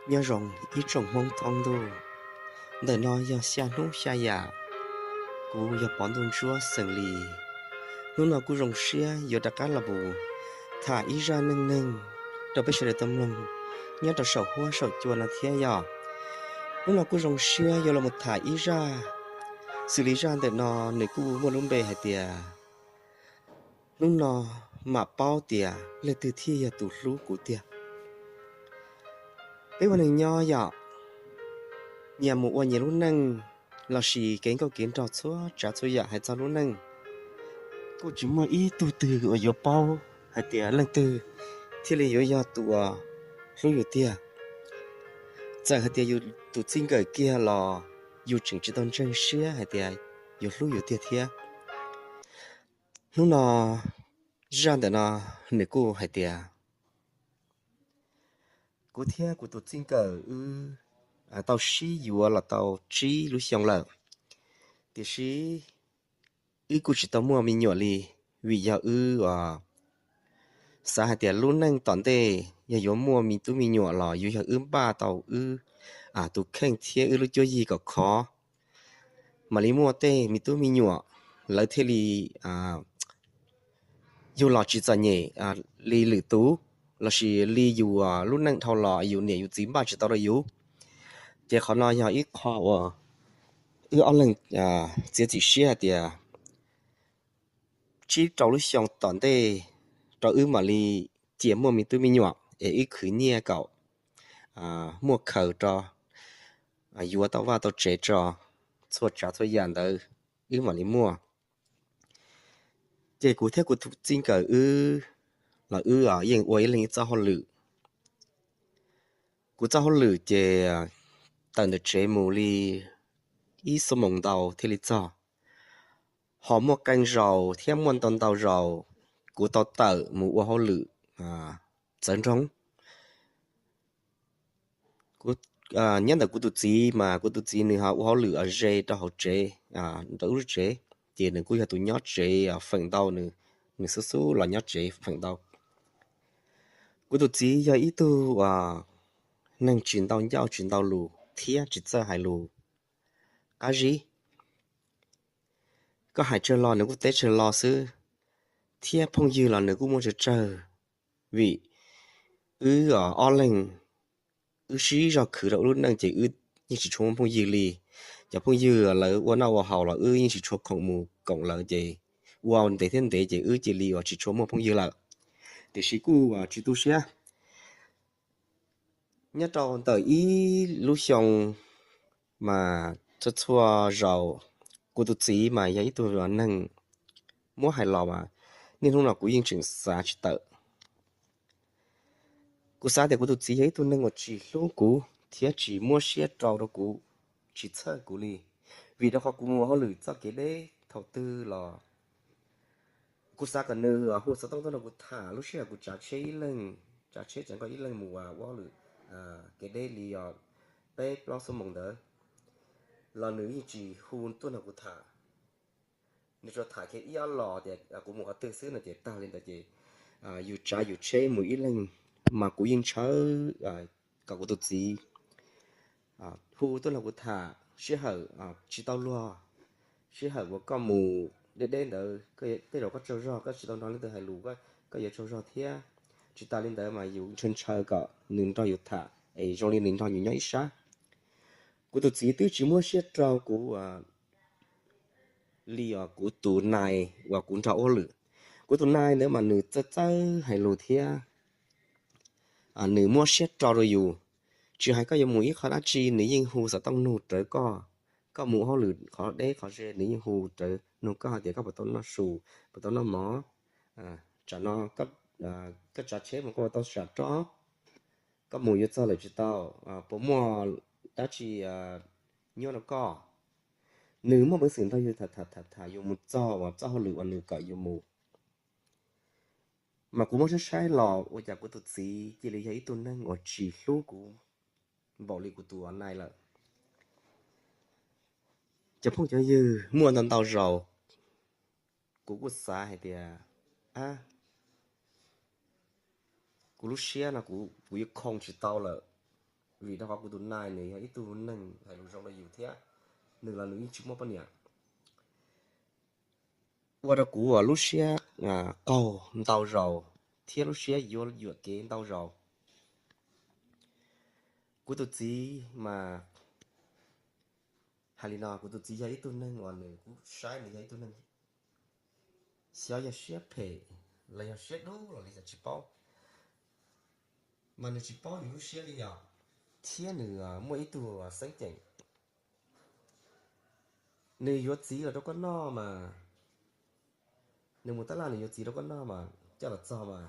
Nyob zoo ib tsoom Hmoob thoob ntuj, ntawm no yog Xya Hnub Xya Yam, kuv yog Pov Ntuj Ntsuab xeem Lis. Hnub no kuj zoo siab yuav rov qab los mus tham ib zaj neej neeg rau peb sawv daws tau mloog nyob rau saum huab saum cua no thiab yog. Hnub no kuj zoo siab yuav los mus tham ib zaj, xws li zaj ntawm no nws kuj muaj lub npe hais tias hnub no mam paub tias leej twg thiaj yog tus hlub kuv tiag. Peb ua neeg nyob yom, nyias mus ua nyias lub neej lossis kev nkauj kev nraug txhua tsav txhua yam hais txog lub neej, kuj tsis muaj ib tug twg uas yuav paub hais tias leej twg thiaj li yuav yog tus uas hlub yus tiag. Txawm hais tias yus tus txij nkawm kiag los yus tseem tsis tau ntseeg siab hais tias yus hlub yus tiag thiab. Hnub no zaj ntawm no nws kuj hais tias kuv thiab kuv tus txij nkawm wb tau sib yuav los tau tsib lub xyoo lawm, tiam sis wb kuj tsis tau muaj me nyuam li, vim yog wb xav hais tias lub neej tom ntej yog yuav muaj me tub me nyuam los yuav yog wb npaj tau wb tus kheej thiab wb lub cuab yig kom khov mam li muaj tej me tub me nyuam, lawv thiaj li yug los tsis txom nyem li lwm tus, lossis li yus lub neej dhau los yus niam yus txiv npaj tsis tau rau yus. Ces qhov no yog ib qho uas wb ob leeg txiav txim siab hais tias tsib rau lub xyoo tom ntej rau wb mam li cia muaj me tub me nyuam es wb khwv nyiaj kom muaj khaws rau, yuav tau vaj tau tsev tso, txhua tsav txhua yam ntawd wb mam li muaj. Ces kuv thiab kuv tus txij nkawm wb los wb yeej ua ib leeg ib txoj hauj lwm. Kuv txoj hauj lwm ces tawm ntawm tsev mus li ib xuab moos ntau thiaj li txog. Ho muaj qee zaus thiab muaj ntau ntau zaus kuv tau tawm mus ua hauj lwm txawv nroog. Nyob ntawm kuv tus txiv mas kuv tus txiv nws ho ua hauj lwm ze rau hauv tsev, rau ub lub tsev, ces nws kuj yog tus nyob tsev feem ntau, nws xub xub los nyob tsev feem ntau. Kuv tus txiv yog ib tug neeg tsis ntau ncauj tsis ntau lus thiab tsis txawj hais lus qab zib. Koj hais tsawg los nws kuj teb tsawg los xwb, thiab phooj ywg los nws kuj muaj tsawg tsawg. Vim wb ob leeg wb sib zog khwv rau wb lub neej ces wb yeej tsis tshua muaj phooj ywg li. Cov phooj ywg lawv ua noj ua haus los wb yeej tsis tshua khoom mus koom lawv ces ua ntev thiab ntev ces wb cia li uas tsis tshua muaj phooj ywg lawm. Tiam sis kuj tsis tu siab. Nyob rau ntawm ib lub xyoo mas txhua txhua zaus, kuv tus txiv mas yog ib tug neeg muab hais los mas niaj hnub no kuv yeej tseem xav tsis tawm. Kuv xav tias kuv tus txiv yog ib tug neeg uas tsis hlub kuv thiab tsis muab siab rau rau kuv, tsis txhawj kuv li. Vim rau qhov kuv mus ua hauj lwm txoj kev deb thaum twg los kuv xav kom nws hu xov tooj tuaj nrog kuv tham. Lub sij hawm kuv tsav tsheb ib leeg, tsav tsheb tsav nkoj ib leeg mus ua hauj lwm kev deb li os peb plaub xuab moos ntawd los nws yeej tsis hu tuaj nrog kuv tham. Nws tsuas tham kiag ib ob los tias kuv mus qhov twg xwb no ces tag li ntawd ces yus tsav yus tsheb mus ib leeg. Mas kuv yeej ntshaw kom kuv tus txiv hu tuaj nrog kuv tham sij hawm tsis tau luag, sij hawm uas koj mus deb deb ntawd tej zaum koj tsaug zog, koj tsis tau nrog leej twg hais lus, koj yuav tsaug zog thiab. Tsis tas li ntawd mas yus ntshaw ntshaw kom nws nrog yus tham es zoo li nws nrog yus nyob ib sab. Kuv tus txiv twb tsis muab siab rau kuv li os, kuv tus nais uas kuv nrog ua hauj lwm. Kuv tus nais ntawd mas nws txawj txawj hais lus thiab nws muab siab rau rau yus. Tsis hais koj yuav mus ib qho dab tsi nws yeej hu xov tooj nug rawv koj. Koj mus ua hauj lwm qhov deb qhov ze nws yeej hu rawv nug koj hais tias koj puas tau noj su, puas tau noj mov, tsam no koj tsav tsheb mas koj puas tau sam roj, koj mus yuav txog lawm tsis tau, puas muaj dab tsi nyuaj rau koj. Nws muaj peev xwm nrog yus tham tham tham yus mus txog uas txoj hauj lwm uas nws kom yus mus. Mas kuv muab saib saib los ua cas kuv tus txiv cia li yog ib tug neeg uas tsis hlub kuv npaum li kuv tus nais lawm. Cov phooj cov ywg, muaj ntau ntau zaus kuv kuj xav hais tias, a, kuv lub siab no kuv yuav khoo tsis tau lawm. vim rau qhov kuv tus nai nws yog ib tug neeg hais lus zoo rau yus thiab nws los nws yeej tsis muaj poj niam. Ua rau kuv lub siab qaug ntau zaus thiab lub siab yuam yuam kev ntau zaus. Kuv tus txiv mas, hais li no, kuv tus txiv yog ib tug neeg uas nws, kuv saib nws yog ib tug neeg xyov yog siab phem los yog siab dub los li cas tsis paub, mas nws tsis paub nws lub siab li yog, thiab nws muaj ib tug xeeb ceem. Nws yuav txiv los rau koj noj mas, nws mus tab laj nws yuav txiv rau koj noj mas coj los txog mas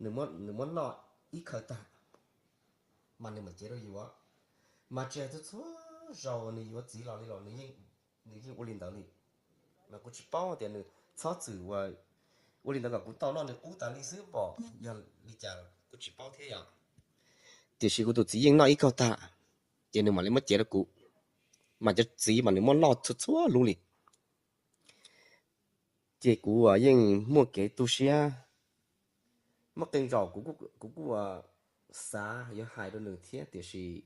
nws muab noj ib khaws tag, mas nws mam cev rau yuav. Mas tsis hais txhua txhua zaus nws yuav txiv los li los nws yeej ua li ntawd li. Mas kuv tsis paub tias nws txhob txwm ua, ua li ntawd kom kuv tau noj nws qub tas li xwb pom yog li cas kuv tsis paub thiab yom. Tiam sis kuv tus txiv yeej noj ib kaug tag, ces nws mam li muab cev rau kuv. Mas cov txiv mas nws muab noj txhua txhua lub li. Ces kuv yeej muaj kev tu siab. Muaj qee zaus kuv kuj xav yuav hais rau nws thiab tiam sis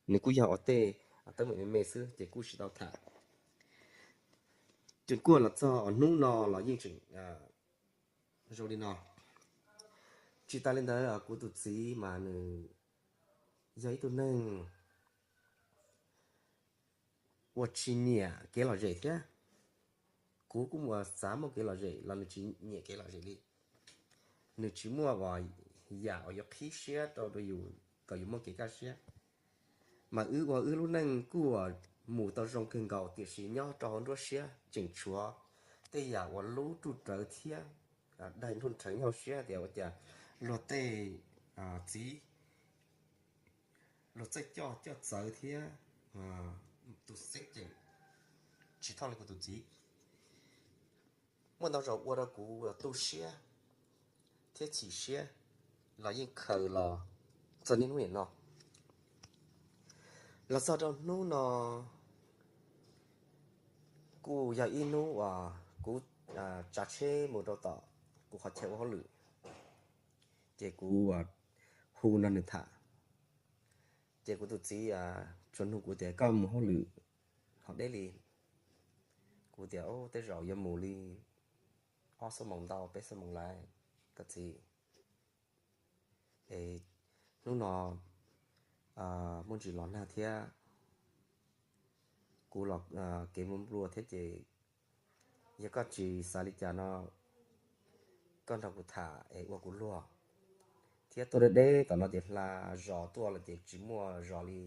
nws kuj yog ua tej teeb meem me me xwb ces kuj tsis tau tham. Ces kuj los txog hnub no los yeej tseem zoo li no. Tsis tas li ntawd kuv tus txiv mas nws yog ib tug neeg uas tsis nyiam kev lom zem thiab. Kuv kuj mus xav muaj kev lom zem los nws tsis nyiam kev lom zem li. Nws tsis muaj uas yam uas yuav qhib siab rau yus kom yus muaj kev kaj siab. Mas wb ua wb lub neej kuj mus tau zoo kawg nkaus tiam sis nyob rau hauv nruab siab tseem tshuav tej yam uas lub ruj rawv thiab daig nruj nrheev nyob hauv siab tias ua cas luag tej txiv, luag txawj coj coj txawv thiab tus xeeb ceem tsis thoj li kuv tus txiv. Muaj ntau zaus ua rau kuv tu siab thiab chim siab los yeej khaws los txog niaj hnub nim no. Los txog rau hnub no kuj yog ib hnub uas kuv tsav tsheb mus rau tom kuv qhov chaw ua hauj lwm, ces kuv hu nrog nws tham. Ces kuv tus txiv tsuas nug kuv tias koj mus hauj lwm ho deb li? Kuv tias tej zaum yuav mus li ob xuab moos ntau peb xuab moos lawm koj txiv. Es hnub no muaj ntsis los nag thiab kuv los kev nplua nplua thiab ces yog koj tsis xav li cas no koj nrog kuv tham es ua kuv luag thiab tuaj deb deb tom no ces hla zos tuaj los ces tsis muaj zos li.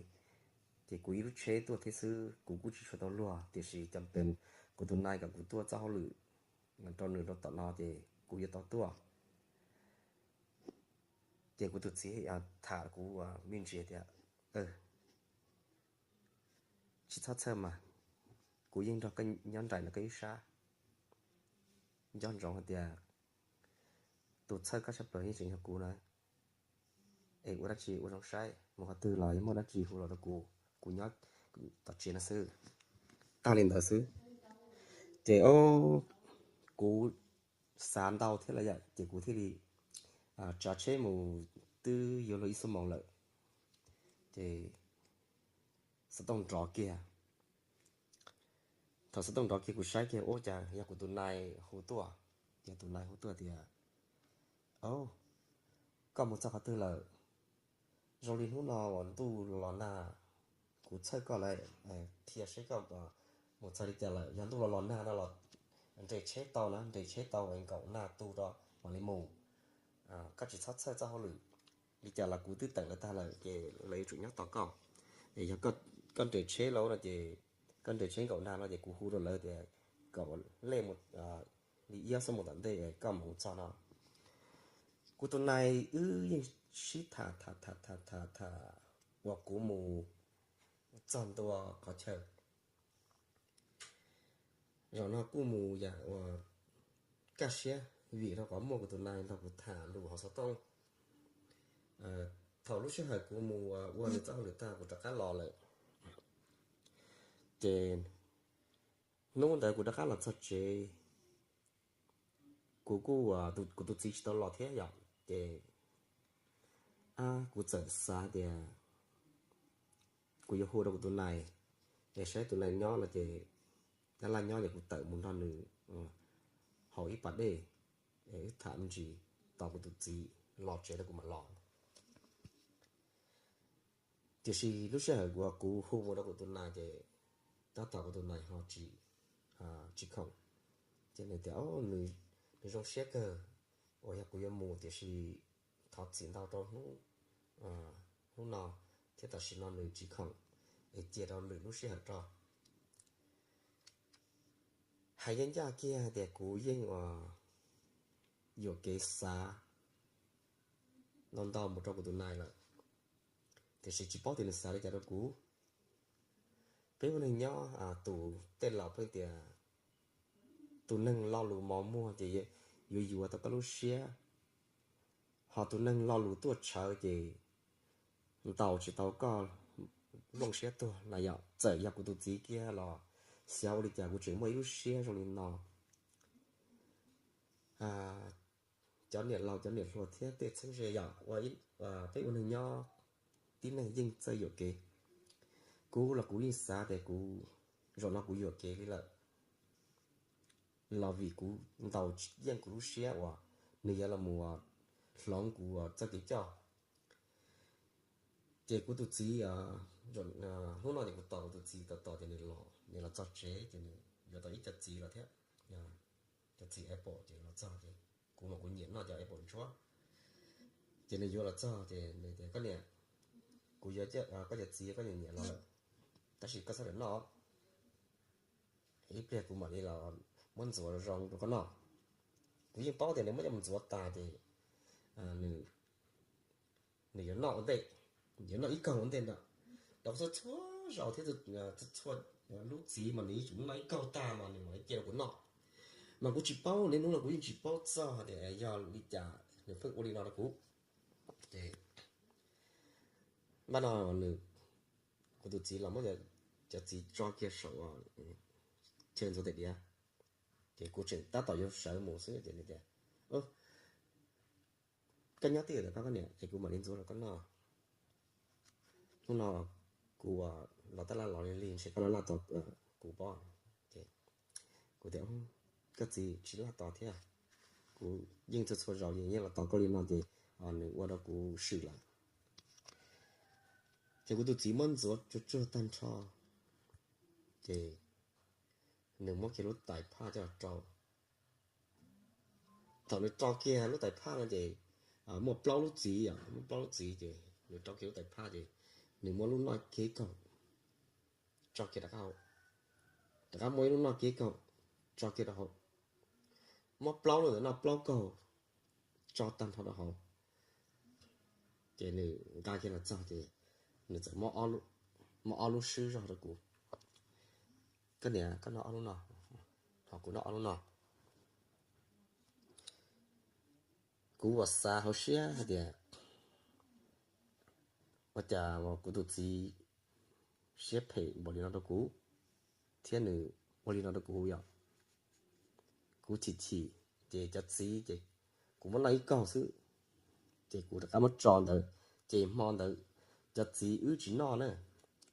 Ces kuv ib lub tsheb tuaj thiab xwb kuv kuj tsis tshua tau luag tiam sis cov pes kuv tus nai kom kuv tuaj txoj hauj lwm rau nws rau tom no ces kuv yuav tau tuaj. Ces kuv tus txiv tham kuv me ntsis tias tsis txhob txhawj mas, kuv yeej nrog koj nyob nraim ntawm koj ib sab. Nco ntsoov hais tias tus txhawj koj tshaj plaws yeej tseem yog kuv na. Es ua dab tsi ua zoo saib mus qhov twg los yog muaj dab tsi hu los rau kuv, kuv nyob tom tsev no xwb. Tag li ntawd xwb. Ces o, kuv xav ntau thiab lawm yom ces kuv thiaj li tsav tsheb mus twb yuav luag ib xuab moos lawm. Ces xov tooj nrov kiag. Thaum xov tooj nrov kiag kuv saib kiag ua cas yog kuv tus nai hu tuaj. Yog tus nai hu tuaj tias, o, koj mus txog qhov twg lawm? Zoo li hnub no uas ntuj los nag, kuv txhawj koj lawm, qhia seb koj mus txog li cas lawm. Yog ntuj los los nag no los nres tsheb tau na, nres tsheb tau es nkaum nag tu rau mam li mus. Koj tsis txhob txhawj txoj hauj lwm, li cas los kuv twb teem lawv tag lawm ces lawv yuav tsum nyob tos koj. Es yog koj nres tsheb lauj no ces koj nres tsheb nkaum nag no ces kuv hu rau lawv tias kom lej mus li ib ob xuab moos tom ntej koj mam mus txog no. Kuv tus nai wb yeej sib tham tham tham tham tham tham uas kuv mus txog ntua qhov chaw. Zaum no kuj mus yam uas kaj siab vim rau qhov muaj kuv tus nai nrog kuv tham lus hauv xov tooj. Thaum lub sij hawm kuv mus ua nws txoj hauj lwm tag kuv rov qab los lawm, ces hnub ntawd kuv rov qab los txog tsev, kuv kuj, kuv tus txiv tsis tau los thiab yom, ces Ab, kuv txawm xav tias kuv yuav hu rau kuv tus nais, es saib tus nais nyob no ces, nyob laj nyob ces kuv tawm mus nrog nws haus ib pas dej, es wb tham me ntsis, tos kuv tus txiv los tsev rau kuv mam los. Tiam sis lub sij hawm uas kuv hu mus rau kuv tus nais ces tab tom kuv tus nais ho tsis, tsis khoom. Ces nws tias, nws, nws zoo siab kawg uas yog kuv yuav mus, tiam sis thov txim ntau rau hnub, hnub no thiab tam sim no nws tsis khoom, es cia rau lwm lub sij hawm rau. Hais yeej ncaj kiag hais tias kuv yeej uas yuam kev xav ntau ntau mus rau kuv tus nais lawm, tiam sis tsis paub tias nws xav li cas rau kuv. Peb ua neeg nyob, tus tej laus pheej tias tus neeg lo lus mos muag ces yuav yuav tau koj lub siab, ho tus neeg lo lus tuaj tshawv ces ntaus tsis tau koj nplooj siab tuag na yom. Txawm yog kuv tus txiv kiag los xyov ua li cas kuv tseem muaj ib lub siab zoo li no. Cov niam laus cov niam hluas thiab tej txheeb ze yom, peb ua neeg nyob tib neeg yeej txawj yuam kev. Kuv los kuv yeej xav tias kuv, zaum no kuv yuam kev li lawm, los vim kuv ntaus tsis yeej kuv lub siab uas nws yuav los mus hloov kuv txoj kev coj. Ces kuv tus txiv, hnub no ces kuv tos kuv tus txiv tos tos ces nws los, nws los txog tsev ces nws yuav tau ib co txiv los thiab, cov txiv apple ces los txog ces kuv mas kuv nyiam noj cov apple ntsuab. Ces nws yuav los txog ces nws tias, koj niam, kuv yuav koj cov txiv koj nyiam nyiam los lawm, tab sis koj txhob lam noj, ib pliag kuv mam li los muab ntxuav zoo rau koj noj. Kuv yeej paub tias nws muab coj mus ntxuav tas ces nws yuav noj ua ntej, yuav noj ib kaug ua ntej ntag. Rau txhua txhua zaus thiab txhua lub txiv mas nws yuav tsum noj ib kaug tag mas nws mam li cia rau kuv noj. Mas kuv tsis paub, niaj hnub no kuv yeej tsis paub txog tias yog li cas nws pheej ua li no rau kuv. Ces npaj no nws, kuv tus txiv los muab cov txiv tso kiag saum chaw ntxuav tais diav, ces kuv tseem tab tom yuav sawv mus xwb ces nws tias, koj nyob twj ywm ntawm koj niam es kuv mam li ntxuav rau koj noj. Hnub no kuv los tab laj los li li ntshe koj laj laj tos kuv pob. Ces kuv tias, koj txiv tsis laj tos thiab, kuv yeej txhua txhua zaus yeej los tos koj li no ces nws ua rau kuv swm lawm. Ces kuv tus txiv muab ntxuav tsuag tsuag tag nrho, ces nws muab kiag lub tais phaj coj los rau. Thaum nws rau kiag lub tais phaj no ces muaj plaub lub txiv, muaj plaub lub txiv ces nws rau kiag lub tais phaj ces nws muab lub noj kiag kaum tso kiag rov qab, rov qab muab ib lub noj kiag kaum tso kiag rau hauv, muab plaub lub ntawm no plaub kaug tso tag nrho rau hauv. Ces nws nqa kiag los txog ces nws txawm muab ob lub swb zog rau kuv. Koj niam, koj noj ob lub no, ho kuv noj ob lub no. Kuv uas xav hauv siab hais tias, ua cas kuv tus txiv siab phem npaum li no rau kuv, thiab nws ua li no rau kuv yom. Kuv chim chim, ces cov txiv ces kuv muab noj ib kaug xwb, ces kuv rov qab muab tso ntawd, ces hmo ntawd cov txiv wb tsis noj na,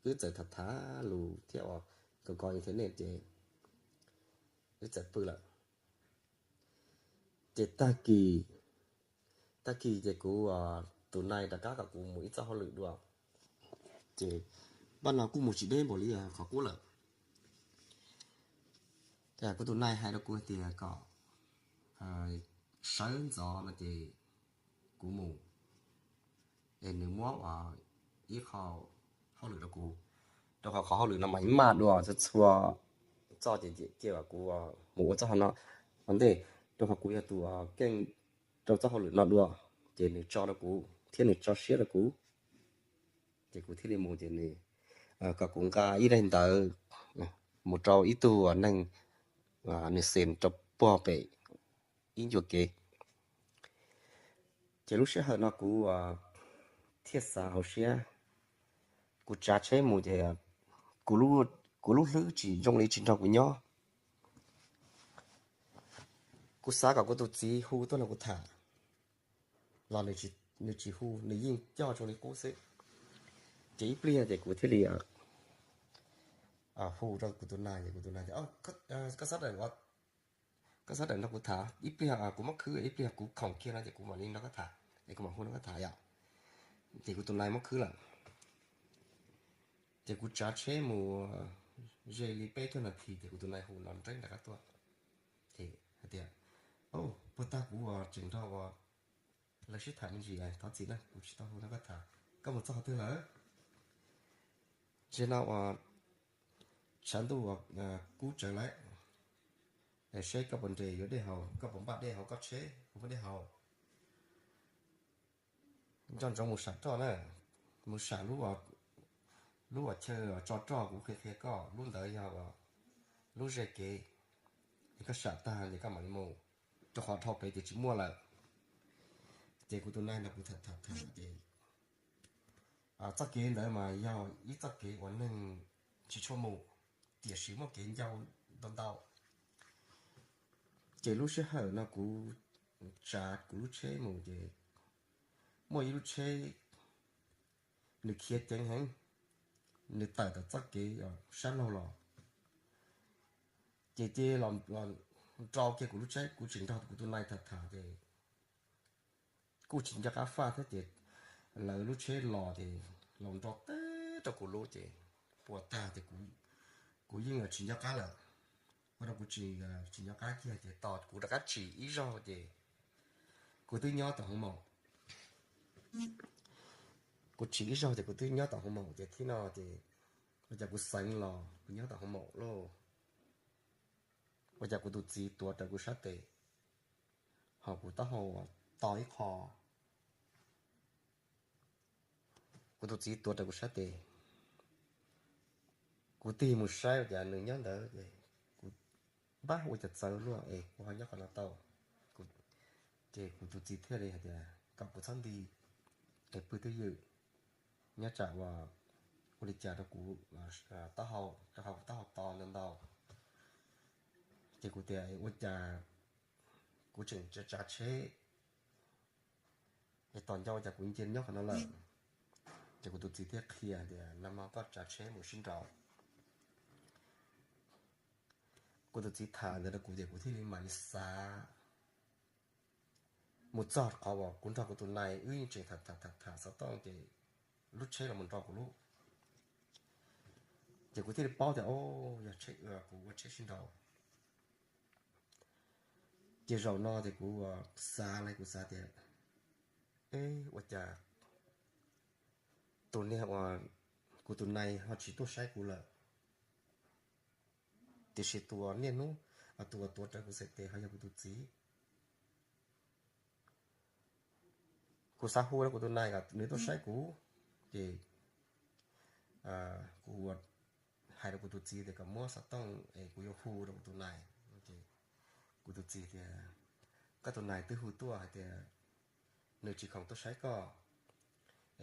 wb txawm tham tham lus thiab uas kov kov internet ces wb txawm pw lawm. Ces tag kis, tag kis ces kuv tus nai rov qab kom kuv mus ib txoj hauj lwm dua, ces npaj no kuj mus tsis deb npaum li qhov qub lawm. Kuv tus nai hais rau kuv tias kom sawv ntxov no ces kuv mus, es nws muab ib qho hauj lwm rau kuv, rau qhov qhov hauj lwm no mas ib maj dua txhua txhua txoj, ces cia kuv mus ua txoj hauj lwm no ua ntej, rau qhov kuv yog tus keej rau txoj hauj lwm no dua, ces nws tso rau kuv thiab nws tso siab rau kuv. Ces kuv thiaj li mus, ces nws kom kuv nqa ib daim ntawv mus rau ib tug neeg, nws xes rau puag pem ib ncua kev. Ces lub sij hawm no kuv thiaj xav hauv siab, kuv tsav tsheb mus ces kuv lub hlwb tsis zoo li tsis nrog kuv nyob. Kuv xav kom kuv tus txiv hu tuaj nrog kuv tham los nws tsis nws tsis hu, nws yeej coj zoo li qub xwb. Ces ib pliag ces kuv thiaj li hu rau kuv tus nais, ces kuv tus nais tias, koj xav daim, koj xav daim nrog kuv tham ib pliag, kuv muab khwb ib pliag kuv khoom kiag no ces kuv mam li nrog koj tham, es kuv mam hu nrog koj tham yom. Ces kuv tus nais muab khwb lawm. Ces kuv tsav tsheb mus ze li peb caug nas this ces kuv tus nais hu los nreb nram qab tuaj. Ces hais tias, puag ta kuv tseem nrog lawv sib tham me ntsis, thov txim na kuv tsis tau hu nrog koj tham, koj mus txog qhov twg lawm? Tsev no uas tshav ntuj kub tsawv lawm, seb koj puas nres yuav dej haus, koj puas npaj dej hauv koj tsheb, puas muaj dej haus. Nco ntsoov mus sam roj na, mus sam lub uas chaw tso roj kuv qhia qhia koj, lub ntawd yog lub ze kev, es koj sam tag ces koj mam li mus, rau qhov dhau pem ces tsis muaj lawm. Ces kuv tus nais nrog kuv tham tham tham ces txoj kev ntawd mas yog ib txoj kev uas neeg tsis tshua mus, tiam sis muaj kev ncau ntau ntau. Ces lub sij hawm no kuv tsav kuv lub tsheb mus ces muaj ib lub tsheb nws khiav ceev heev, nws tawm tom txoj kev sab laug los, ces cia li los nrau kiag kuv lub tsheb, kuv tseem nrog kuv tus nais tham tham ces kuj tsis nco qab faj thiab ces lawv lub tsheb los ces los nrau teb rau kuv lub ces puas tag ces kuv yeej tsis nco qab lawm. Ua rau kuv tsis, tsis nco qab kiag ces tos kuv rov qab tsim ib zaug ces kuv twb nyob tom hoo maum. Kuv tsim ib zaug ces kuv twb nyob tom hoo maum ces thib no ces ua cas kuv xeev los kuv nyob tom hoo maum lauj, ua cas kuv tus txiv tuav rawv kuv sab tes, ho kuv taub hau to ib qho. Kuv tus txiv tuav rawv kuv sab tes, kuv tig mus saib ua cas nws nyob ntawd ces kuv npab ua cas txawv luaj es kuv ho nyob qhov no tau. Ces kuv tus txiv thiaj li hais tias kom kuv txhob nti, es pw twj ywm, nyob tsam uas ua li cas rau kuv taub hau, rau qhov kuv taub hau to ntau ntau. Ces kuv tias ua cas kuv tseem tsav tsheb es tos ncauj ua cas kuv nce nyob qhov no lawm. Ces kuv tus txiv thiaj qhia tias nag hmo koj tsav tsheb mus sib nraus. Kuv tus txiv tham ntawd rau kuv ces kuv thiaj li mam li xav mus txog qhov uas kuv nrog kuv tus nais wb yeej tseem tham tham tham xov tooj ces lub tsheb los mus nrau kuv lub. Ces kuv thiaj li paub tias o, yog tsheb, kuv ua tsheb sib nraus. Ces zaum no ces kuv xav li kuv xav tias, ua cas tus niag uas kuv tus nais ho tsis tuaj saib kuv lawm, tiam sis tus niaj hnub, tus uas tuav rawv kuv txhais tes ho yog kuv tus txiv. Kuv xav hu rau kuv tus nais kom nws tuaj saib kuv, ces kuv hais rau kuv tus txiv tias kom muab xov tooj es kuv yuav hu rau kuv tus nais. Kuv tus txiv tias, koj tus nais twb hu tuaj hais tias nws tsis khoom tuaj saib koj,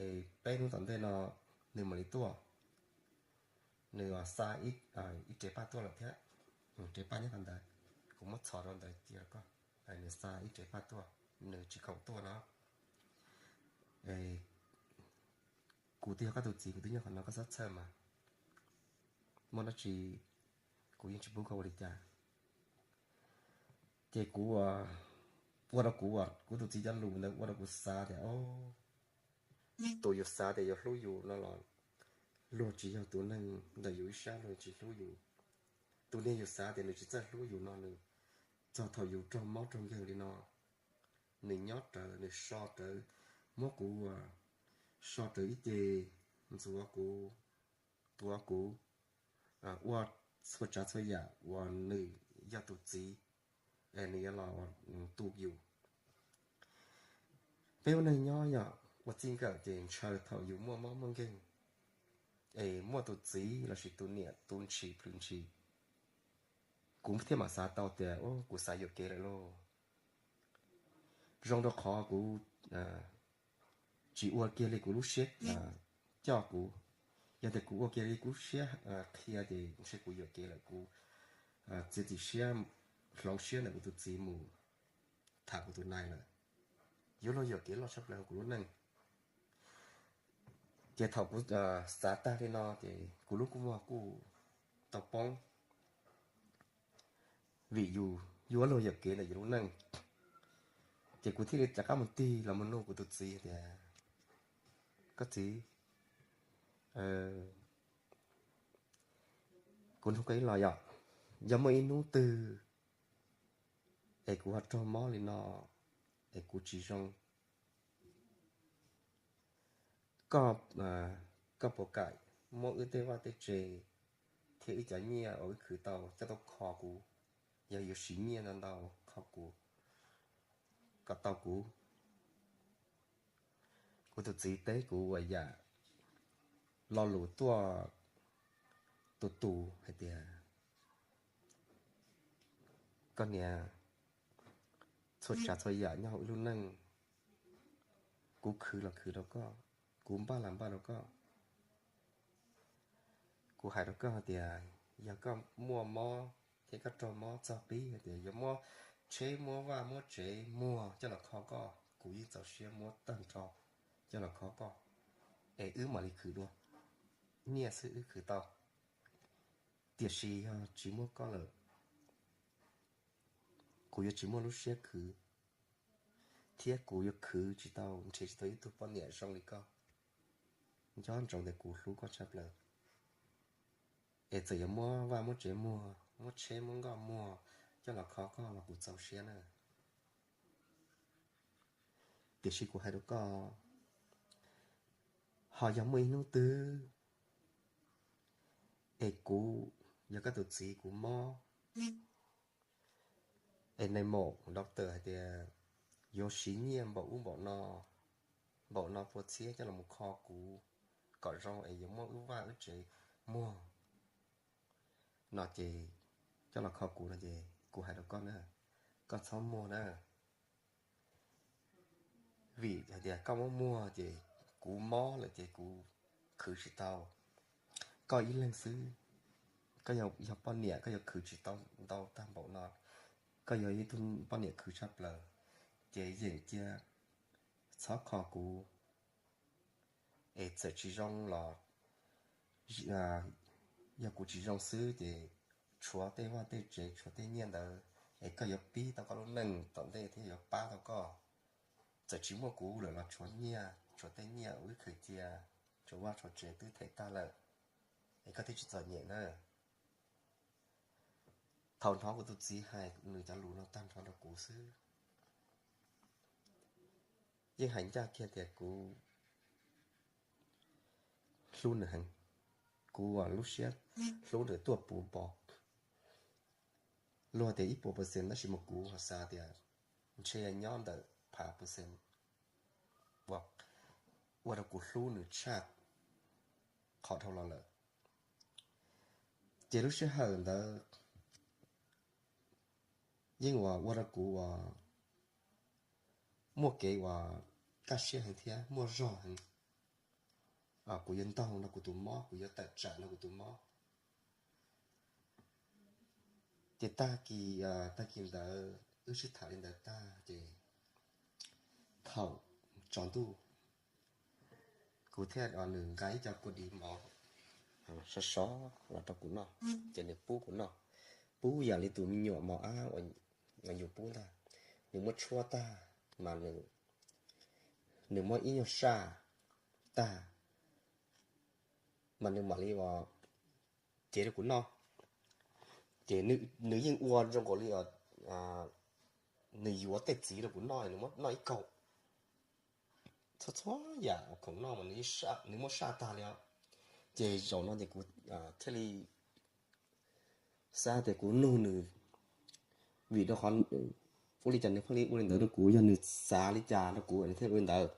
es peb hnub tom ntej no nws mam li tuaj. Nws xa ib rev paj tuaj lawm thiab, rev paj nyob qhov ntawd, kuv muab txhos rau ntawd cia rau koj. Nws xa ib rev paj tuaj, nws tsis khoom tuaj no. Kuv twb yog koj tus txiv, kuv twb nyob qhov no, koj txhob txhawj mas. Muaj dab tsi kuv yeej tsis pub koj ua li cas. Ces kuv, ua rau kuv, kuv tus txiv cov lus ntawd ua rau kuv xav tias, tus yus xav tias yuav hlub yus no los luag tsis yog tus neeg ntawm yus ib sab, luag tsis hlub yus. Tus niag yus xav tias nws tsis txawj hlub yus no nws, txog thaum yus raug mob raug nkeeg li no, nws nyob rawv, nws so rawv, muab kuv so rawv ib ce, ntxuav kuv, tuav kuv, ua txhua tsav txhua yam uas nws yog tus txiv, es nws yuav los tu yus. Peb ua neeg nyob yog ua txij nkawm ces ntshaw thaum yus muaj mob muaj nkeeg, es muaj tus txiv lossis tus niam tu ntshis plhws ntshis, kuv thiaj mam xav tau tias kuv xav yuam kev lawm lauj. Zoo rau qhov kuv tsis ua kiag li kuv lub siab coj kuv. Yog tias kuv ua kiag li kuv lub siab qhia ces ntshe kuv yuam kev lawm, kuv txiav txim siab, hloov siab ntawm kuv tus txiv mus tham kuv tus nais lawm. yuav luag yuam kev loj tshaj plaws hauv kuv lub neej. Ces thaum kuv xav tag li no ces kuv lub kua muag kuj tau poob, vim yus yuav luag yuam kev ntawm yus lub neej. Ces kuv thiaj li rov qab mus tig los mus nug kuv tus txiv tias, koj txiv, kuv nug koj ib los yom, yog muaj ib hnub twg es kuv ho raug mob li no es kuv tsis zoo, koj, koj puas kam muab wb tej vaj tej tsev thiab wb cov nyiaj uas wb khwv tau coj tau kho kuv, yog yuav siv nyiaj ntau ntau kho kuv kom tau kuv. Kuv tus txiv teb kuv ua yam lo lus tuaj tus tus hais tias, koj niam, txhua tsav txhua yam nyob hauv wb lub neej, kuv khwv los khwv rau koj, kuv npaj los npaj rau koj. Kuv hais rau koj hais tias yog koj muaj mob thiab koj raug mob txog qib hais tias yuav muab tsheb muab vaj muab tsev muag coj los kho koj, kuv yeej txaus siab muab tag nrho coj los kho koj, es wb mam li khwv dua, nyiaj xwb wb khwv tau. Tiam sis yog tsis muaj koj lawm, kuv yuav tsis muaj lub siab khwv, thiab kuv yuav khwv tsis tau, nrhiav tsis tau ib tug poj niam zoo li koj. Nco ntsoov tias kuv hlub koj tshaj plaws, es txawm yuav muab vaj muab tsev muag, muab tsheb muab nkoj muag coj los kho koj los kuv txaus siab na. Tiam sis kuv hais rau koj, ho yog muaj ib hnub twg es kuv, yog koj tus txiv kuv mob, es nais maum doctor hais tias yuav siv nyiaj npaum ub npaum no, npaum no pua txhiab coj los mus kho kuv kom zoo es yuav muab wb vaj wb tsev muag no ces, coj los kho kuv no ces kuv hais rau koj na, koj txhob muag na. Vim hais tias koj muab muag ces kuv mob lawm ces kuv khwv tsis tau. Koj ib leeg xwb, koj yog poj niam koj yuav khwv tsis tau ntau tag npaum no, koj yog ib tug poj niam khwv tshaj plaws, ces yeem cia txhob kho kuv. Es txawm tsis zoo los yog kuv tsis zoo xwb ces tshuav tej vaj tej tsev tshuav tej nyiaj ntawd es koj yuav pib tau koj lub neej tom ntej thiab yuav pab tau koj. Txawm tsis muaj kuv lawm los tshuav nyiaj, tshuav tej nyiaj uas wb khaws cia, tshuav vaj tshuav tsev twb them tag lawm, es koj thiaj tsis txom nyem na. Thaum hnov kuv tus txiv hais nws cov lus no tag nrho rau kuv xwb, yeej hais ncaj kiag tias kuv hlub nws heev, kuv lub siab hlub nws tuaj puv npo. Luag tias ib puas percent tab sis mas kuv ho xav tias ntshe nyob ntawm phav percent ua rau kuv hlub nws tshaj qhov dhau los lawm. Ces lub sij hawm ntawd yeej ua rau kuv muaj kev uas kaj siab heev thiab muaj zog heev. Kuv yuav ntaug nrog kuv tus mob, kuv yuav tawm tsam nrog kuv tus mob. Ces tag kis, tag kis ntawd wb sib tham li ntawd tag ces thaum tsaus ntuj kuv thiaj nws nqa ib co kua dis mov sov sov los rau kuv noj, ces nws pub kuv noj, pub yam li tus me nyuam mos ab uas yus pub ntag. Nws muab tshuab tag mas nws muab ib nyuag saj tag mas nws mam li ua cev rau kuv noj. Ces nws yeej ua zoo nkaus li nws yuav tej txiv rau kuv noj, nws muab noj ib kaum. Txhua txhua yam khoom noj mas nws muab saj tag li os. Ces zaum no ces kuv thiaj li xav tias kuv nug nws, vim rau qhov ua li cas nws thiaj li ua li ntawd rau kuv, yog nws xav li cas rau kuv nws thiaj ua li ntawd.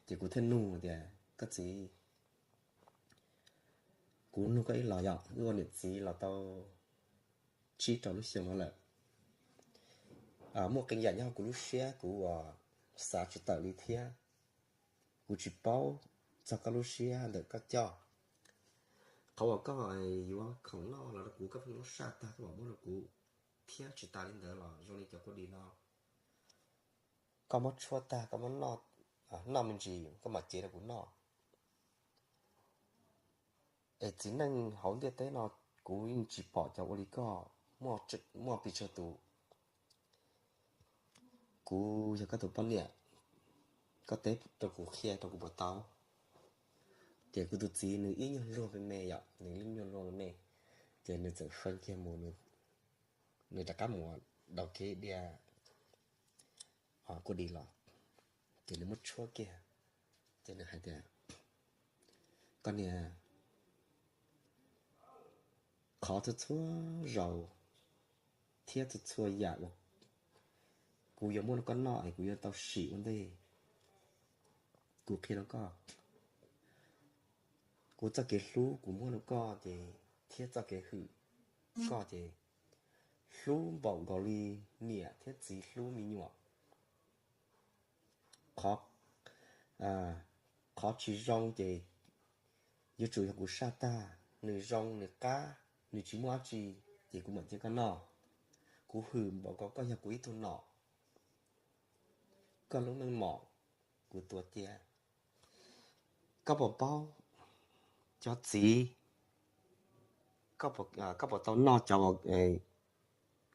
Ces kuv thiaj nug tias, koj txiv, kuv nug koj ib los yom, wb ua niam txiv los tau tsib rau lub xyoo no lawm. Muaj qee yam nyob kuv lub siab kuv uas xav tsis tawm li thiab. Kuv tsis paub txog koj lub siab ntawm koj coj. Qhov uas koj yuav khoom noj los rau kuv, koj pheej muab saj tag koj mam muab rau kuv, thiab tsis tas li ntawd los zoo li cov kua dis no, koj muab tshuab tag koj muab noj me ntsis koj mam cev rau kuv noj. Es txiv neej hauv ntiaj teb no kuv yeej tsis pom cov ua li koj muaj pes tsawg tus. Kuv yog koj tus poj niam, koj teb rau kuv qhia rau kuv puas tau? Ces kuv tus txiv nws ib nyuag luag me me yom, nws ib nyuag luag me me, ces nws txawm fee kiag mus, nws rov qab mus dau kev dia kuj di los, ces nws muab tshuab kiag, ces nws hais tias, koj niam, qhov txhua txhua zaus thiab txhua txhua yam uas kuv yuav muab rau koj noj es kuv yuav tau sim ua ntej, kuv qhia rau koj, kuv txoj kev hlub kuv muab rau koj ces thiab txoj kev hwm koj ces hlub npaum nkaus li niam thiab txiv hlub me nyuam. Qhov tsis zoo ces yuav tsum yog kuv saj tag, nws zoo nws qab, nws tsis muaj dab tsi, ces kuv mam cia koj noj. Kuv hwm npaum nkaus koj yog kuv ib tug nom, koj lub meej mom kuv tuav cia. Koj puas paub cov txiv, koj puas tau noj cov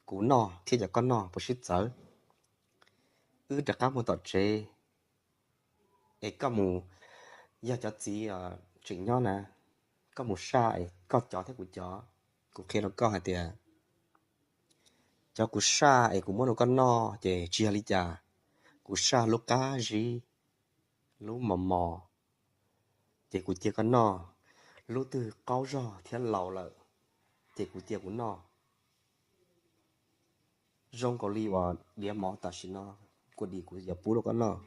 kuv noj thiab cov koj noj puas sib txawv? Wb rov qab mus tom tsev es koj mus, yog cov txiv tseem nyob na, koj mus saj es koj cov thiab kuv cov. Kuv qhia rau koj hais tias cov kuv saj es kuv muab rau koj noj ces tsis yog li cas. Kuv saj lub qab zib, lub mos mos, ces kuv cia koj noj. Lub twg qaub zog thiab laus lawm ces kuv cia kuv noj. Zoo nkaus li uas diav mov tam sim no kuv dim kuv yuav pub rau koj noj.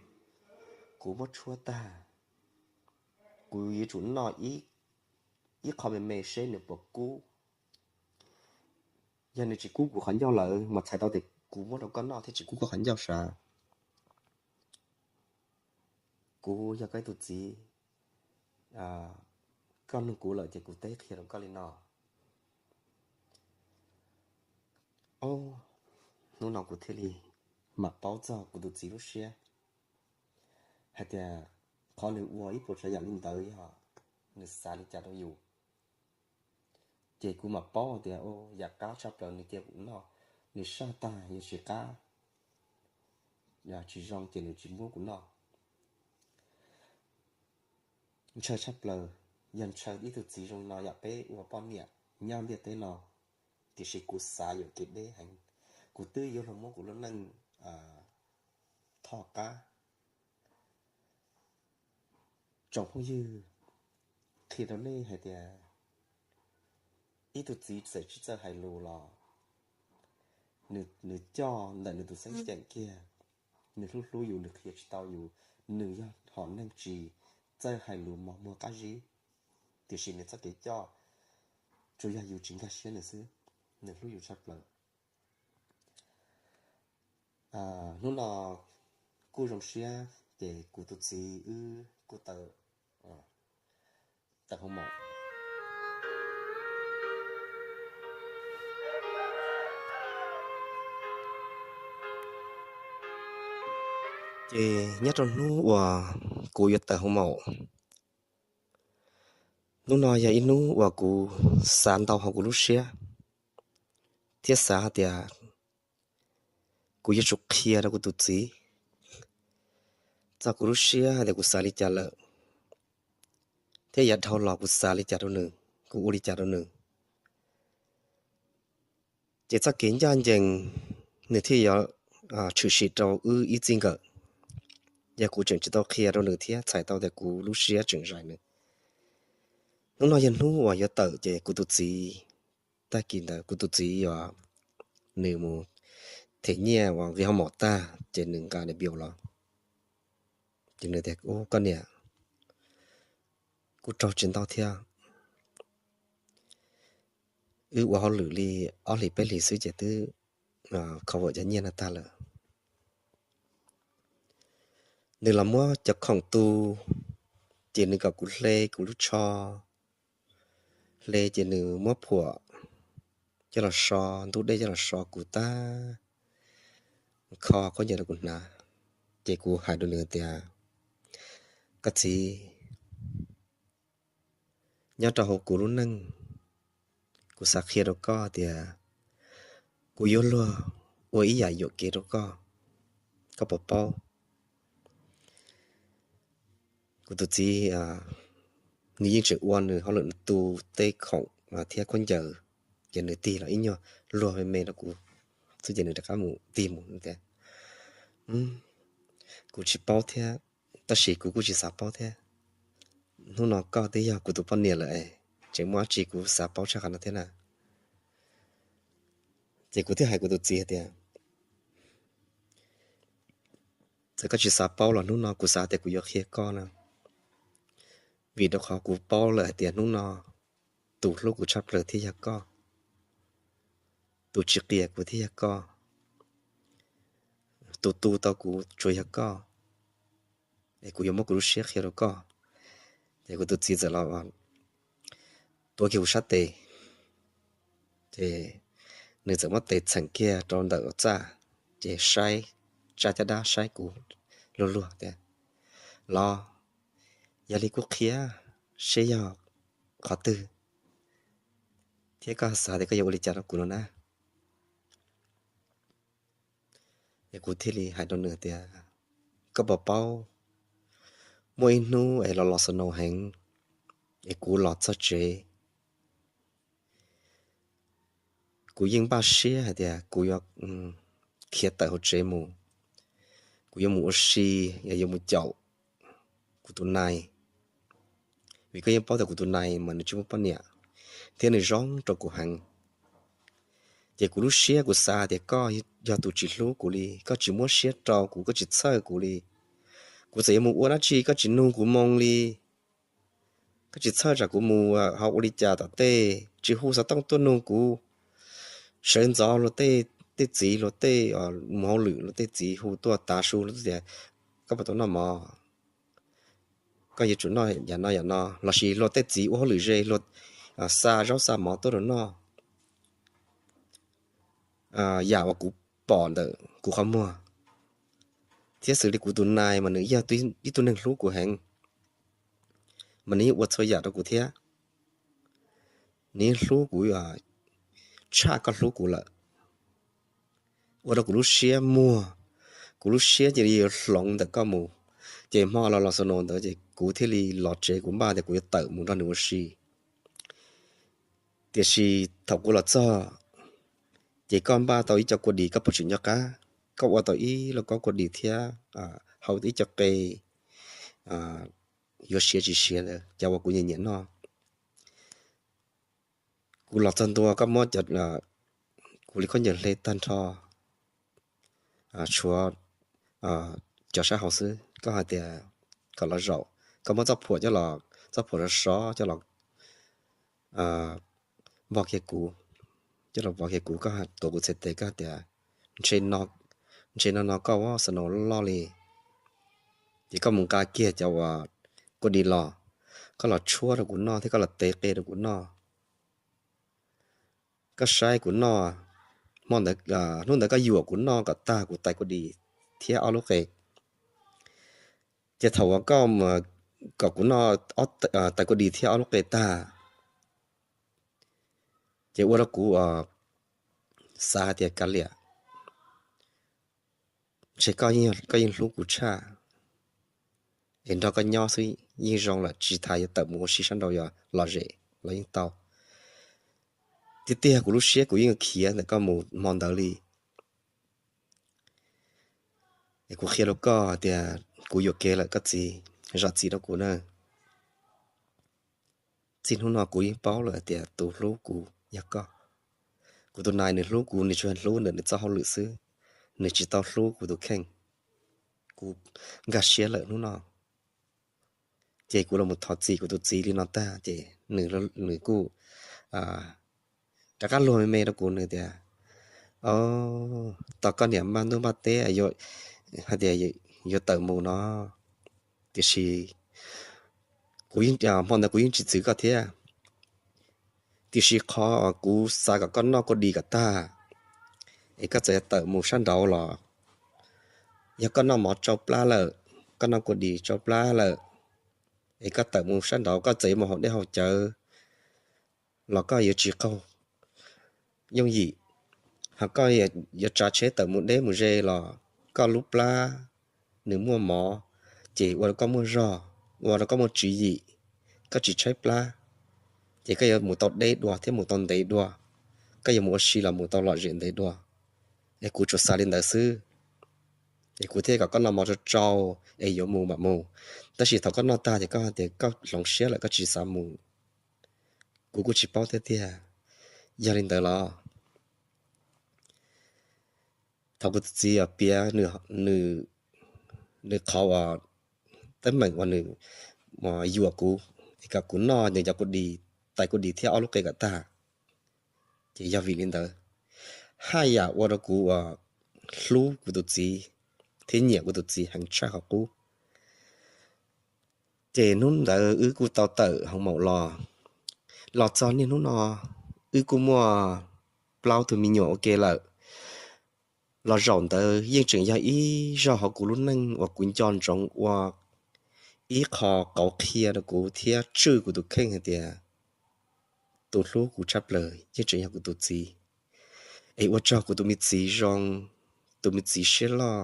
Kuv muab tshuab tag, kuv yuav tsum noj ib qho me me seb nws puas kub. Yog nws tsis kub kuv qhov ncauj lawm mas txhais tau tias kuv muab rau koj noj thiaj tsis kub koj qhov ncauj sav. Kuv yog koj ib tug txiv, koj nug kuv lawm ces kuv teb qhia rau koj li no. Hnub no kuv thiaj li mam paub txog kuv tus txiv lub siab hais tias qhov nws ua ib puas tsav yam li ntawd yog nws xav li cas rau yus. Ces kuv mam paub tias yam qab tshaj plaws nws cia kuv noj, nws saj tag yuav tsis qab, tsis zoo ces nws tsis muab kuv noj. Ntshaw tshaj plaws, yog ntshaw ib tug txiv zoo no yam peb ua poj niam nyob ntiaj teb no, tiam sis kuv xav yuam kev deb heev, kuv twb yuav luag muab kuv lub neej tho qab. Tsoom phooj ywg, qhia rau nej hais tias ib tug txiv txawm tsis txawj hais lus los nws coj ntawm nws tus xeeb ceem kiag, nws hlub hlub yus, nws qhia tsis tau yus, nws yog hom neeg tsis txawj hais lus mos muag qab zib, tiam sis nws txoj kev coj tsuas yog yus tsis nkag siab nws xwb, nws hlub yus tshaj plaws. Hnub no kuj zoo siab ces kuv tus txiv wb kuj tawm, tawm hoo maum. Ces nyob rau hnub uas kuv yuav tawm hoo maum, hnub no yog ib hnub uas kuv xav ntau hauv kuv lub siab, thiab xav hais tias kuv yuav tsum qhia rau kuv tus txiv txog kuv lub siab hais tias kuv xav li cas lawm, thiab yav dhau los kuv xav li cas rau nws, kuv ua li cas rau nws. Ces txoj kev ncaj ncees nws thiaj yuav tshwm sim rau wb ib txij nkawm. Yog kuv tseem tsis tau qhia rau nws thiab txhais tau tias kuv lub siab tseem zais nws. Hnub no yog hnub uas yuav tawm ces kuv tus txiv, tag kis ntawd kuv tus txiv uas nws mus them nyiaj uas nqi hoo maum tag ces nws nqa nws piu los. Ces nws tias, Ub, koj niam, kuv raug tsis ntau thiab. Wb ua hauj lwm li ob hlis peb hlis xwb ces twb kho vam cov nyiaj no tag lawm. Nws los muab cov khoom tu, ces nws kom kuv hle kuv lub tsho, hle ces nws muab phuam coj los so, ntub dej coj los so kuv tag, kho khaub ncaws rau kuv hnav. Ces kuv hais rau nws tias, koj txiv, nyob rau hauv kuv lub neej, kuv xav qhia rau koj tias kuv yuav luag ua ib yam yuam kev rau koj, koj puas paub? Kuv tus txiv, nws yeej tseem ua nws hauj lwm, nws tu tej khoom thiab khaub ncaws, ces nws tig los ib nyuag luag me me rau kuv xwb ces nws rov qab mus tig mus tias, kuv tsis paub thiab, tab sis kuv kuj tsis xav paub thiab. Hnub no koj twb yog kuv tus poj niam lawm, tseem muaj dab tsi kuv xav paub tshaj qhov no thiab na? Ces kuv thiaj hais kuv tus txiv hais tias, txawm koj tsis xav paub los hnub no kuv xav tias kuv yuav qhia koj na, vim rau qhov kuv paub lawm hais tias hnub no tus hlub kuv tshaj plaws thiaj yog koj, tus tsis qias kuv thiaj yog koj, tus tu tau kuv tsuas yog koj, es kuv yuav muab kuv lub siab qhia rau koj. Ces kuv tus txiv txawm los tuav kiag kuv sab tes, ces nws txawm muab tes txheem kiag rau ntawm txaj, ces saib, tsa caj dab saib kuv luag luag tias, los, yog li kuj qhia seb yog qhov twg thiab koj xav tias koj yuav ua li cas rau kuv no na. Es kuv thiaj li hais rau nws tias, koj puas paub, muaj ib hnub es los los snow heev, es kuv los txog tsev, kuv yeej npaj siab hais tias kuv yuav khiav tawm hauv tsev mus, kuv yuav mus ua si, yog yuav mus caum kuv tus nai, vim koj yeej paub tias kuv tus nai mas nws tsis muaj poj niam thiab nws zoo rau kuv heev. Ces kuv lub siab kuv xav tias koj yog tus tsis hlub kuv li, koj tsis muab siab rau kuv, koj tsis txhawj kuv li. Kuv txawm yuav mus ua dab tsi koj tsis nug kuv moo li. Koj tsis txhawj tsam kuv mus ho ua li cas tom tej, tsis hu xov tooj tuaj nug kuv. Sawv ntxov luag tej, tej txiv luag tej, mus hauj lwm luag tej txiv hu tuaj tav su luag tias, koj puas tau noj mov, koj yuav tsum noj yam no yam no, lossis luag tej txiv ua hauj lwm ze luag xa zaub xa mov tuaj rau noj. Yam uas kuv pom ntawm kuv qhov muag, thiab xws li kuv tus nai mas nws yog ib tug neeg hlub kuv heev, mas nws yeej ua txhua yam rau kuv thiab. Nws yeej hlub kuv tshaj koj hlub kuv lawm, ua rau kuv lub siab muag, kuv lub siab cia li yuav hloov ntawm koj mus. Ces hmo los los snow ntawd ces kuv thiaj li los tsev, kuv npaj tias kuv yuav tawm mus nrog nws ua si. Tiam sis thaum kuv los txog, ces koj npaj tau ib co kua dis, koj puas tseem nco qab? Koj ua tau ib lauj kaub kua dis thiab hau ib co qe yuav siav tsis siav ntawd, cov uas kuv nyiam nyiam noj. Kuv los txog ntua koj muab kuv li khaub ncaws hle tag nrho, tshuav cov sab hauv xwb, koj hais tias kom los zaum, koj muab txoj phuam coj los, txoj phuam sov sov coj los vov kiag kuv, coj los vov kiag kuv, koj tuav kuv txhais tes, koj hais tias, ntshe no no koj ua snow loj li, ces koj mus nqa kiag cov uas kua dis los, koj los tshuab rau kuv noj thiab koj los tev qe rau kuv noj. Koj saib kuv noj, hmo ntawd, hnub ntawd koj yuam kuv noj kom tag kuv tais kua dis thiab ob lub qe. Ces thaum uas koj kom kuv noj tais kua dis thiab ob lub qe tag, ces ua rau kuv xav hais tias kav liam, ntshe koj yeej hlub kuv tshaj, es nrog koj nyob xwb yeej zoo lawm, tsis tas yuav tawm mus ua si sab nraud, yog lom zem los yeej tau. Tiag tiag kuv lub siab kuv yeej khiav ntawm koj mus hmo ntawd li. Es kuv qhia rau koj tias kuv yuam kev lawm koj txiv, zam txim rau kuv na. Txij hnub no kuv yeej paub lawm tias tus hlub kuv yog koj. Kuv tus nais nws hlub kuv, nws tsuas hlub ntawm nws txoj hauj lwm xwb, nws tsis tau hlub kuv tus kheej. Kuv nkag siab lawm hnub no. Ces kuv los mus thov txim kuv tus txiv li no tag ces nws kuj rov qab luag me me rau kuv, nws tias, tos koj niam npaj ntuj npaj teb hais tias yuav tawm mus no, tiam sis kuv, hmo ntawd kuv yeej tsis txwv koj thiab, tiam sis qhov kuv xav kom koj noj kua dis kom tag, es koj txawm tawm mus sab nraud los Yog koj noj mov tsau plab lawm, koj noj kua dis tsau plab lawm, es koj tawm mus sab nraud, koj txawm yuav mus haus dej haus cawv los koj yuav tsis qaug yooj yim. Ho koj yuav tsav tsheb tawm mus deb mus ze los koj lub plab nws muaj mov, ces ua rau koj muaj zog, ua rau koj muaj tswv yim, koj tsis tshaib plab, ces koj yuav mus tau deb dua thiab mus tau ntev dua, koj yuav mus ua si los mus tau lom zem ntev dua. Es kuv tsuas xav li ntawd xwb, es kuv thiaj kom koj noj mov tsau tsau es yuav mus mam mus. Tab sis thaum koj noj tag ces koj tias koj hloov siab lawm koj tsis xav mus. Kuv kuj tsis paub thiab tiag. Yog li ntawd los thaum kuv tus txiv piav nws qhov uas teeb meem uas nws yuam kuv es kom kuv noj nws cov kua dis, tais kua dis thiab ob lub qe kom tag, ces yog vim li ntawd haj yam ua rau kuv uas hlub kuv tus txiv thiab nyiam kuv tus txiv heev tshaj qhov qub. Ces hnub ntawd wb kuj tau tawm hoo maum los, los txog niaj hnub no wb kuj muaj plaub tug me nyuam ua ke lawm. Los zaum ntawd yeej tseem yog ib zaj hauv kuv lub neej uas kuv nco ntsoov ua ib qho qauv qhia rau kuv thiab tswj kuv tus kheej hais tias tus hlub kuv tshaj plaws yeej tseem yog kuv tus txiv. Es ua tsaug kuv tus me txiv zoo, tus me txiv siab loj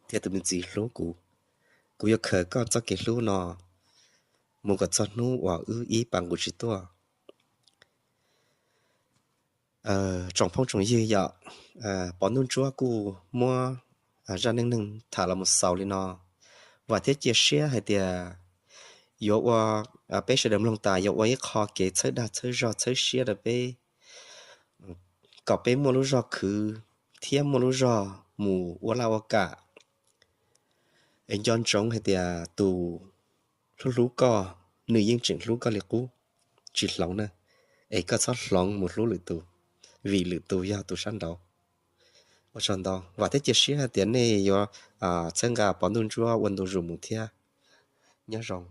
thiab tus me txiv hlub kuv. Kuv yuav khaws koj txoj kev hlub no mus kom txog hnub uas wb ib pas nqus tsis tuaj. Tsoom phooj tsoom ywg yom, Pov Ntuj Ntsuab kuj muab zaj neej neeg tham los mus xaus li no. Vam thiab cia siab hais tias yuav ua, peb sawv daws mloog tas yuav ua ib qho kev txhawb dag txhawb zog txhawb siab rau peb, kom peb muaj lub zog khwv thiab muaj lub zog mus ua laj ua kam. Es nco ntsoov hais tias tus hlub hlub koj, nws yeej tseem hlub koj li qub, tsis hloov na. Es koj txhob hloov mus hlub lwm tus, vim lwm tus yog tus sab nraud. Ua tsaug ntau, vam thiab cia siab hais tias nej yuav txhawb nqa Pov Ntuj Ntsuab ua ntu zus mus thiab. Nyob zoo.